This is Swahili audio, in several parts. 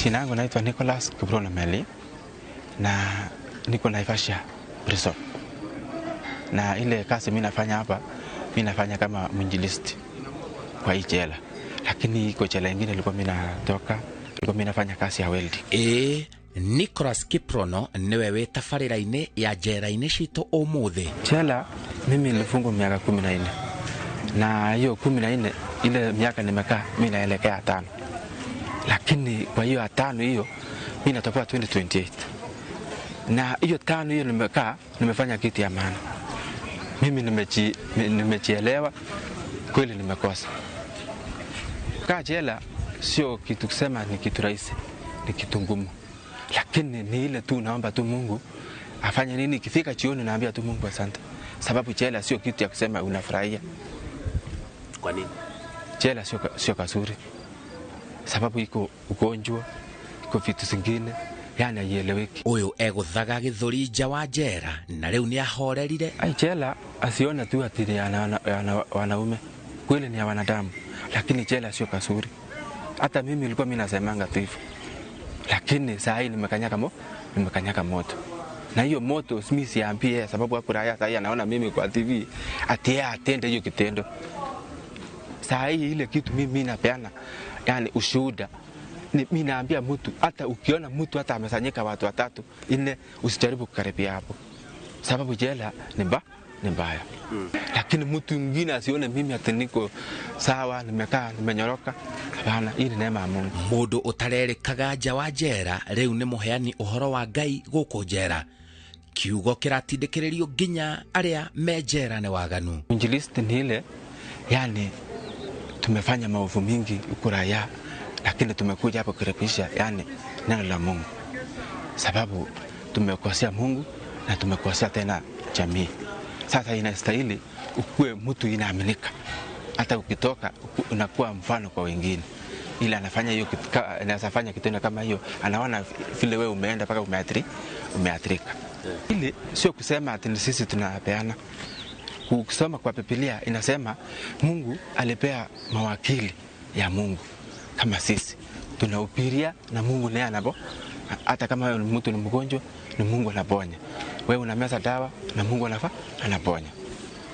Jina langu naitwa Nicholas Kiprono Meli na niko Naivasha Prison. Na ile kazi mimi nafanya hapa, mimi nafanya kama mwinjilisti kwa hii jela. Lakini iko jela nyingine nilikuwa mimi natoka, nilikuwa mimi nafanya kazi ya welding. Nicholas Kiprono niwe wĩ tabarĩra-inĩ ya njera-inĩ citũ ũmũthĩ. Jela mimi nilifungwa miaka 14. Na hiyo 14 ile miaka nimekaa mimi naelekea 5. Lakini kwa hiyo 5 hiyo mimi natoka 2028. Na hiyo 5 hiyo nimekaa nimefanya kitu ya maana. Mimi nimejielewa kweli nimekosa. Kaa jela sio kitu kusema ni kitu rahisi, ni kitu ngumu. Lakini ni ile tu naomba tu Mungu afanye nini, ikifika jioni naambia tu Mungu asante. Sababu jela sio kitu ya kusema unafurahia. Kwa nini? Jela sio kazuri. Sababu iko ugonjwa, iko vitu zingine, yani haieleweki. Uyu eguthaga githuri nja wa jela na riu ni ahorerire. Ai, jela asiona tu ati ni wanaume. Kweli ni ya wanadamu, lakini jela sio kazuri. Hata mimi nilikuwa mimi nasemanga tu hivyo. Lakini saa hii nimekanyaka moto. Na hiyo moto mimi siambie sababu hakuraya saa hii anaona mimi kwa TV ati atende hiyo kitendo. Saa hii ile kitu mimi napeana, yani ushuhuda. Mimi naambia mtu, hata ukiona mtu hata amesanyika watu watatu, nne, usijaribu kukaribia hapo. Sababu jela ni mbaya. Lakini mtu mwingine asione mimi ati niko sawa, nimekaa, nimenyoroka. Hapana, hii ni neema ya Mungu. Mundu utarerekaga nja wa njera riu ni muheani uhoro wa Ngai guku njera. Kiugo kiratindikiririo nginya aria me njera ni waganu. Injilisti ni ile, yani tumefanya maovu mingi huko raia, lakini tumekuja hapa kurekebisha yani neno la Mungu. Sababu tumekosea Mungu na tumekosea tena jamii. Sasa inastahili ukue mtu inaaminika. Hata ukitoka unakuwa mfano kwa wengine. Ila anafanya hiyo kitu, anaweza fanya kitendo kama hiyo, anaona vile wewe umeenda mpaka umeathirika. Ili sio kusema ati sisi tunapeana. Ukisoma kwa Biblia inasema Mungu alipea mawakili ya Mungu kama sisi. Tunahubiria na Mungu naye anapo. Hata kama mtu ni mgonjwa, ni Mungu anaponya. Wewe unameza dawa na Mungu anaponya.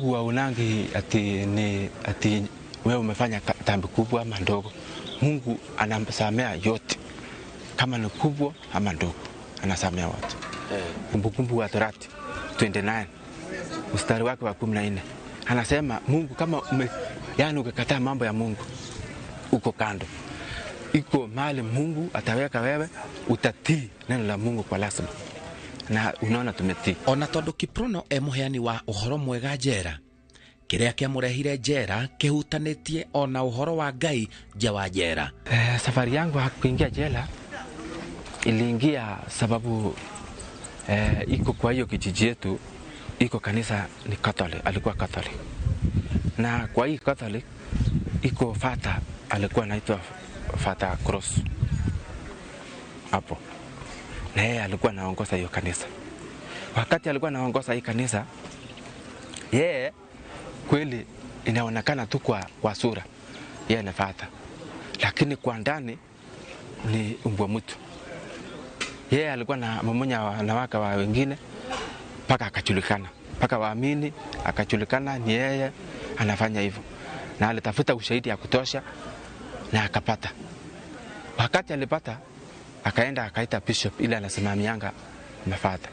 Huwa unangi ati wewe umefanya dhambi kubwa ama ndogo. Mungu anamsamea yote. Kama ni kubwa ama ndogo, anasamea wote. Kumbukumbu wa Torati 29 mstari wake wa 14 anasema Mungu kama yani ukikataa mambo ya Mungu uko kando. Iko mahali Mungu ataweka wewe, utatii neno la Mungu kwa lazima. Na unaona tumetii. Ona tondu Kiprono e muheani wa uhoro mwega njera, kiria kiamurehire njera kihutanitie ona uhoro wa Ngai nja wa njera. Safari yangu kuingia jela iliingia sababu iko kwa hiyo kijiji yetu iko kanisa ni Catholic, alikuwa Catholic. Na kwa hii Catholic iko fata alikuwa anaitwa Fata Cross hapo. Na yeye alikuwa anaongoza hiyo kanisa. Wakati alikuwa anaongoza hii kanisa, yeye kweli inaonekana tu kwa sura yeye ni fata. Lakini kwa ndani ni mbwa mtu. Yeye alikuwa na mmoja wanawake wa wengine mpaka akajulikana, mpaka waamini akajulikana ni yeye anafanya hivyo. Na alitafuta ushahidi ya kutosha na akapata. Wakati alipata akaenda akaita bishop ile anasimamianga mafata.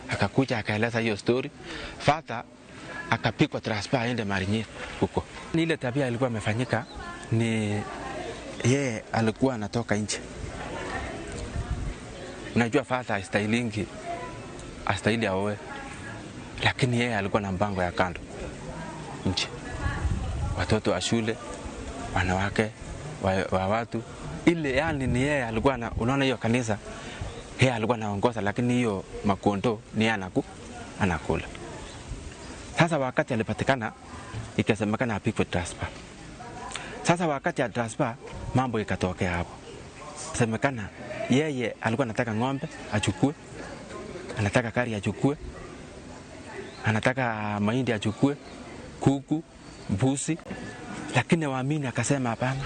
Akakuja akaeleza hiyo story. Fata akapikwa transfer aende Marinyi huko. Ni ile tabia ilikuwa imefanyika ni yeye alikuwa anatoka nje. Unajua fata astahili aoe. Lakini yeye alikuwa na mpango ya kando nje. Watoto wa shule, wanawake wa watu. Ile yani ni yeye alikuwa na, unaona hiyo kanisa yeye alikuwa anaongoza, lakini hiyo makondo ni yeye anakula. Sasa wakati alipatikana ikasemekana apikwe transfer. Sasa wakati ya transfer mambo ikatokea hapo. Semekana yeye alikuwa anataka ng'ombe achukue, anataka kari achukue, anataka mahindi achukue, kuku, mbuzi. Lakini waamini akasema hapana,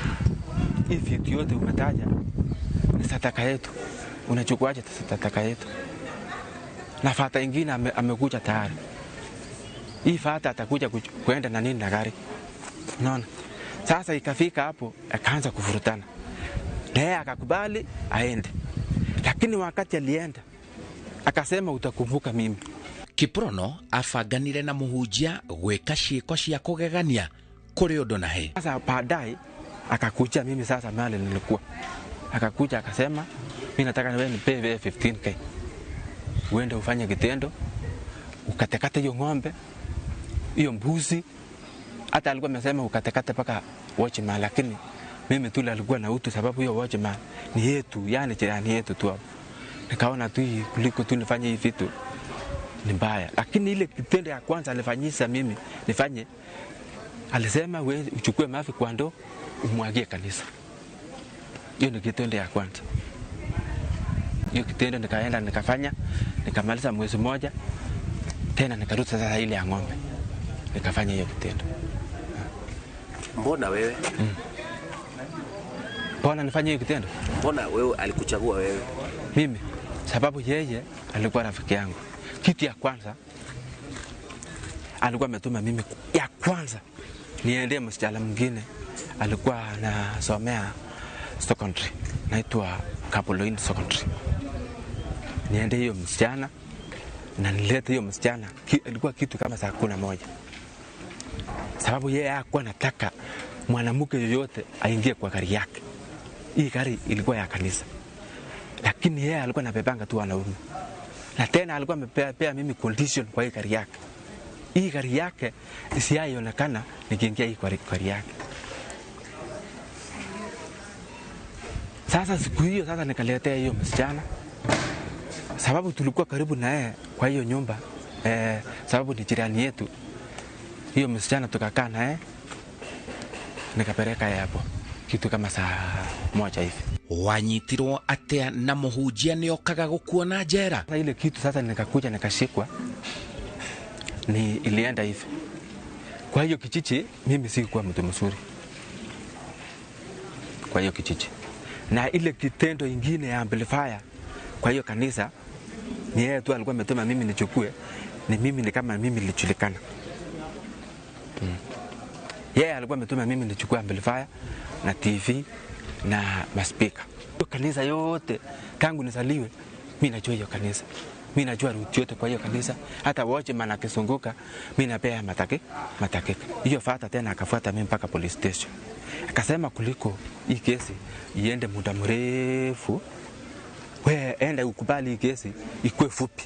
hivi vitu yote umetaja Ni sadaka yetu. Unachukuaje sadaka yetu? Na fata ingine amekuja tayari. Hii fata atakuja kuenda na nini na gari? Unaona? Sasa ikafika hapo akaanza kuvurutana. Na yeye akakubali aende. Lakini wakati alienda akasema utakumbuka mimi. Kiprono afanganire na muhunjia gwika ciiko cia kugegania kuri undu na he. Sasa baadaye akakuja mimi sasa mahali nilikuwa. Akakuja akasema mimi nataka wewe nipe 15k. Uende ufanye kitendo ukatekate hiyo ng'ombe, hiyo mbuzi. Hata alikuwa amesema ukatekate paka watchman, lakini mimi tu alikuwa na utu sababu hiyo watchman ni yetu, yani jirani yetu tu hapo. Nikaona tu kuliko tu nifanye hivi vitu ni mbaya. Lakini ile kitendo ya kwanza alifanyisa mimi nifanye, alisema wewe uchukue mafi kwa ndoo umwagie kanisa. Hiyo ni kitendo ya kwanza. Hiyo kitendo nikaenda nikafanya, nikamaliza mwezi mmoja, tena nikarudi sasa ile ya ng'ombe. Nikafanya hiyo kitendo. Mbona wewe? Mbona nifanye hiyo kitendo? Mbona wewe alikuchagua wewe? Mimi sababu yeye alikuwa rafiki yangu. Kitu ya kwanza alikuwa ametuma mimi ya kwanza niende msichana mwingine alikuwa anasomea secondary, naitwa Kapoloin Secondary. Niende hiyo msichana na nilete hiyo msichana, ilikuwa kitu kama saa 11. Sababu yeye hakuwa anataka mwanamke yoyote aingie kwa gari yake. Hii gari ilikuwa ya kanisa. Lakini yeye alikuwa anabebanga tu wanaume. Na tena alikuwa amepea mimi condition kwa hii gari yake. Hii gari yake isiaionekana nikiingia hii gari yake. Sasa siku hiyo sasa nikaletea hiyo msichana. Sababu tulikuwa karibu na yeye kwa hiyo nyumba, sababu ni jirani yetu. Hiyo msichana tukakaa na yeye, nikapeleka yeye hapo kitu kama saa 1 hivi. Wanyitirwo atia na muhunjia niokaga gukuona njera? Sasa ile kitu sasa nikakuja nikashikwa, ni ilienda hivi. Kwa hiyo kijiji mimi sikuwa mtu mzuri. Kwa hiyo kijiji. Na ile kitendo ingine ya amplifier kwa hiyo kanisa ni yeye tu alikuwa ametuma mimi nichukue, ni mimi ni kama mimi nilijulikana. Yeye alikuwa ametuma mimi nichukue amplifier na TV na maspika. Hiyo kanisa yote tangu nizaliwe mimi najua hiyo kanisa. Mimi najua route yote kwa hiyo kanisa. Hata watchman akizunguka mimi napea matakika. Hiyo fata tena akafuata mimi mpaka police station. Akasema kuliko hii kesi iende muda mrefu, wewe enda ukubali hii kesi ikue fupi.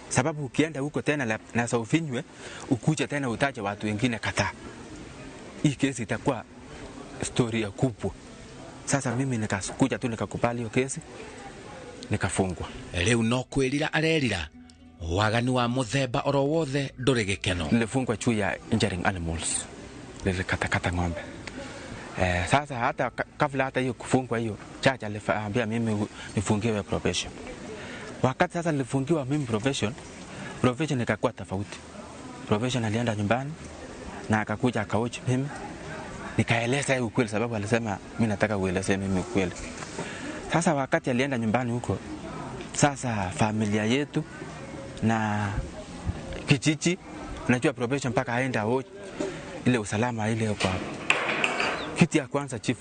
Sababu ukienda huko tena na saufinywe ukuje tena utaje watu wengine kadhaa. Hii kesi itakuwa story ya kubwa. Sasa mimi nikakuja tu nikakubali hiyo kesi nikafungwa. Riu no kwirira arerira waganu wa muthemba oro wothe nduri gikeno. Nilifungwa juu ya injuring animals. Nilikatakata ng'ombe. Sasa hata kabla hata hiyo kufungwa hiyo, jaji aliambia mimi nifungiwe probation. Wakati sasa nilifungiwa mimi probation ikakuwa tofauti. Probation alienda nyumbani na akakuja akaoji mimi. Nikaeleza yeye ukweli sababu alisema mimi nataka ueleze mimi ukweli. Sasa wakati alienda nyumbani huko, sasa familia yetu na kijiji, unajua probation mpaka aenda wote ile usalama ile kwa kitu ya kwanza chief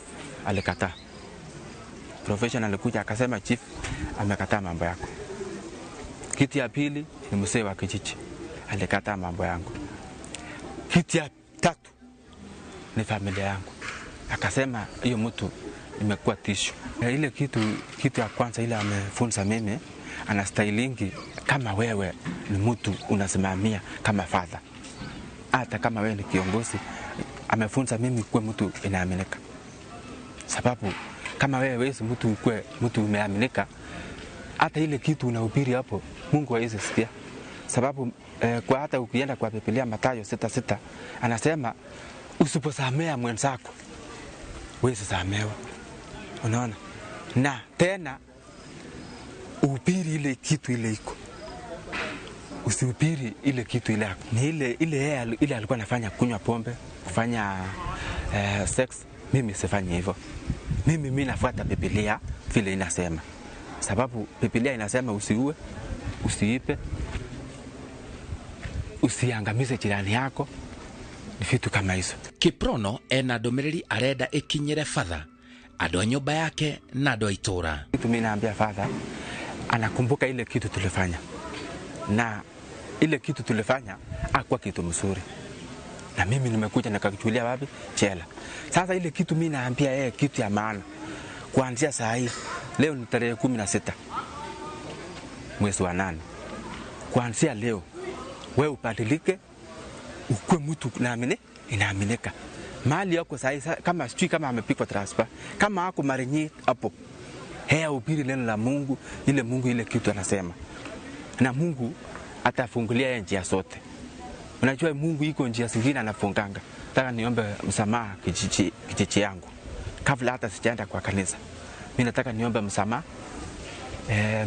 alikataa. Probation alikuja akasema chief amekataa mambo yako. Kitu ya pili ni mzee wa kijiji alikataa mambo yangu. Kitu ya tatu ni familia yangu. Akasema hiyo mtu imekuwa tisho. Na ile kitu ya kwanza ile amefunza mimi, ana stylingi kama wewe ni mtu unasimamia kama father. Hata kama wewe ni kiongozi, amefunza mimi kuwa mtu inaaminika. Sababu kama wewe wewe mtu ukue mtu umeaminika, hata ile kitu unahubiri hapo Mungu hawezi sikia. Sababu kwa hata ukienda kwa Biblia Mathayo 6:6 anasema usiposamea mwenzako wewe usisamehewa. Unaona? Na tena uhubiri ile kitu ile iko. Usihubiri ile kitu ile. Ni ile alikuwa anafanya kunywa pombe, kufanya sex. Mimi sifanyi hivyo. Mimi nafuata Biblia. vile inasema, sababu Biblia inasema usiue, usiipe, usiangamize jirani yako, ni vitu kama hizo. Kiprono ena ndũmĩrĩri arenda ĩkinyĩre batha, andũ a nyũmba yake na andũ a itũũra. Kitu mimi naambia father, anakumbuka ile kitu tulifanya, na ile kitu tulifanya akuwa kitu mzuri, na mimi nimekuja nikakichukulia wapi? Jela. Sasa ile kitu mimi naambia yeye kitu ya maana, kuanzia saa hii, leo ni tarehe 16 mwezi wa 8, kuanzia leo wewe ubadilike, ukuwe mtu naamini inaaminika. Mali yako saa hii, kama sijui kama amepikwa transfer, kama ako marenyi hapo, hea ubiri neno la Mungu, ile Mungu ile kitu anasema, na Mungu atafungulia yeye njia zote. Unajua Mungu iko njia zingine anafunganga. Nataka niombe msamaha kijiji yangu kabla hata sijaenda kwa kanisa. Mimi nataka niombe msamaha.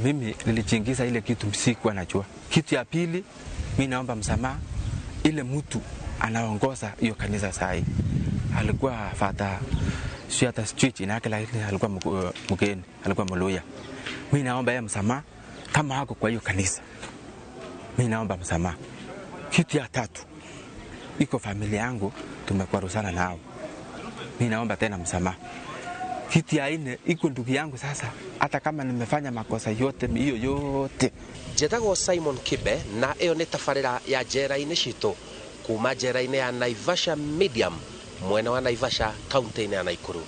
Mimi nilichingiza ile kitu sikuwa najua. Kitu ya pili, mimi naomba msamaha ile mtu anaongoza hiyo kanisa saa hii. Alikuwa Father, sio hata sijui jina yake, lakini alikuwa mgeni, alikuwa Mluya. Mimi naomba yeye msamaha kama hako kwa hiyo kanisa. Mimi naomba msamaha. Kitu ya tatu, iko familia yangu tumekwaruzana nao. Mimi naomba tena msamaha. Kitu ya nne, iko ndugu yangu sasa, hata kama nimefanya makosa yote hiyo yote. Njetagwo Simon Kibe na ĩyo nĩ tabarĩra ya njera-inĩ citũ kuma njera-inĩ ya Naivasha Medium mwena wa Naivasha kaunti-inĩ ya Nakuru.